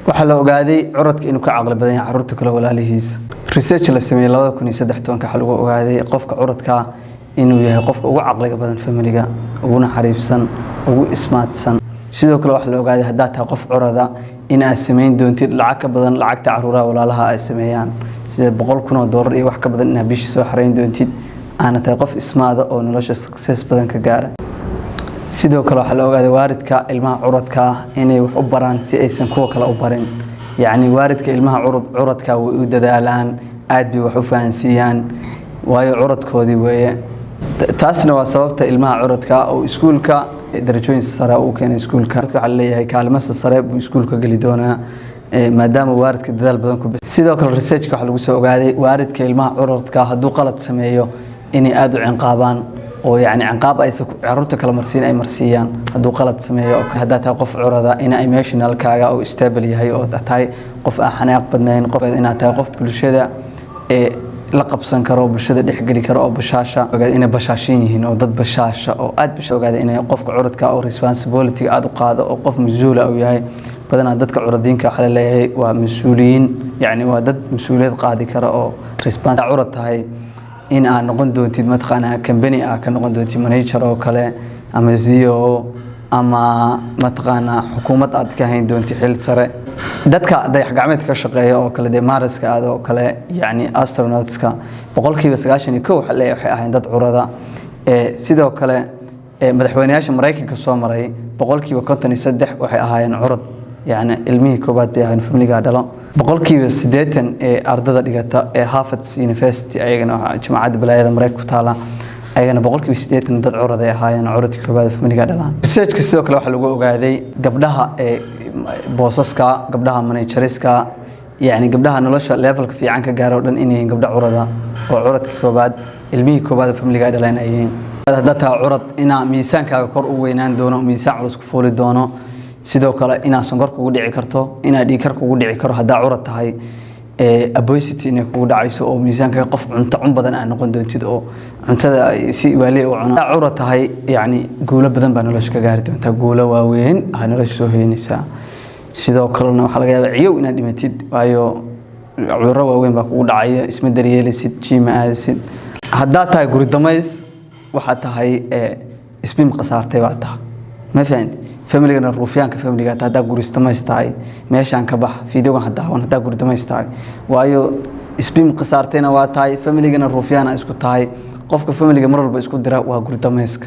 Waxaa la ogaaday curadka inuu ka caqli badan yahay carruurta kale walaalihiisa. Research la sameeyey 2013-ka waxaa lagu ogaaday qofka curadka inuu yahay qofka ugu caqliga badan familiga, ugu naxariifsan, ugu smartsan. Sidoo kale waxaa la ogaaday haddaad tahay qof curada in aad samayn doontid lacag ka badan lacagta caruuraha walaalaha ay sameeyaan, sida $100,000 iyo wax ka badan inaad bishii soo xareyn doontid, aana tahay qof smart ah oo nolosha success badan ka gaara. Sidoo kale waxaa la ogaaday waalidka ilmaha curadka ah inay wax u baraan si aysan kuwa kale u barin. Yacni waalidka ilmaha curadka way u dadaalaan, aad bay wax u fahansiiyaan, waayo curadkoodii weeye. Taasna waa sababta ilmaha curadka oo iskuulka darajooyin sare uu keenay. Iskuulka waxaa laleeyahay kaalimasa sare buu iskuulka geli doonaa, maadaama waalidka dadaal badan ku bixi. Sidoo kale researchka waxaa lagu soo ogaaday waalidka ilmaha curadka hadduu qalad sameeyo inay aada u cinqaabaan, oo yacni ciqaab aysan caruurta kala marsiin ay marsiiyaan hadduu qalad sameeyo. Haddaad tahay qof curada, in emotionalkaaga uu stable yahay oo tahay qof aan xanaaq badnayn, qof inaad tahay qof bulshada ee la qabsan karo, bulshada dhexgeli karo oo bashaasha. Ogaada inay bashaashin yihiin oo dad bashaasha oo aad basha. Ogaada inay qofka curadka oo responsibility aad u qaado oo qof mas-uula uu yahay. Badanaa dadka curadiinka waxaa la leeyahay waa mas-uuliyiin, yacni waa dad mas-uuliyad qaadi kara oo curad tahay in aad noqon doontid mataqaanaa company ah ka noqon doontid manager oo kale ama CEO ama mataqaanaa xukuumad aad ka hayn doontid xil sare. Dadka dayax gacmeedka ka shaqeeya oo kale, dee Marska aad oo kale, yacni astronautska, 91% waxaa leeyahay waxay ahayn dad curada. Sidoo kale madaxweyneyaasha Maraykanka soo maray 53% waxay ahaayeen curad, yacni ilmihii koobaad bay ahaayeen familigaa dhalo. 80% ee ardada dhigata ee Harvard University, ayagana jaamacadda balaayada Maraykanka ku taala, ayagana 80% dad curad ay ahaayeen, curadkii koobaad familiga dhalaan. Researchka sidoo kale waxaa lagu ogaaday gabdhaha ee boosaska, gabdhaha managerska, yacni gabdhaha nolosha levelka fiican ka gaara oo dhan inay yihiin gabdho curada oo curadka koobaad, ilmihii koobaad familiga dhaleen ay yihiin. Haddaad tahay curad, inaa miisaankaaga kor u weynaan doono, miisaan culus ku fuuli doono. Sidoo kale inaa sonkor kugu dhici karto, inaa dhiigkar kugu dhici karo haddaa curad tahay, obesity inay kugu dhacayso oo miisaanka qof cunto cun badan aad noqon doontid oo cuntada si waaliya u cuna. Haddaa curad tahay, yacni guulo badan baa nolosha ka gaari doontaa, guulo waaweyn aa nolosha soo hoynaysaa. Sidoo kalena waxaa laga yaabaa ciyow inaad dhimatid, waayo cudurro waaweyn baa kugu dhacaya, isma daryeelaysid, gym ma aadaysid. Haddaad tahay guri damays, waxaad tahay sperm khasaartay baa tahay, ma fahanti? Familigana ruufyaanka familiga haddaa guris damays tahay, meeshaan ka bax, videogan ha daawan haddaa guri damays tahay, waayo sperm khasaartayna waa tahay, familigana ruufyaana isku tahay. Qofka familiga mar walba isku dira waa guri damayska.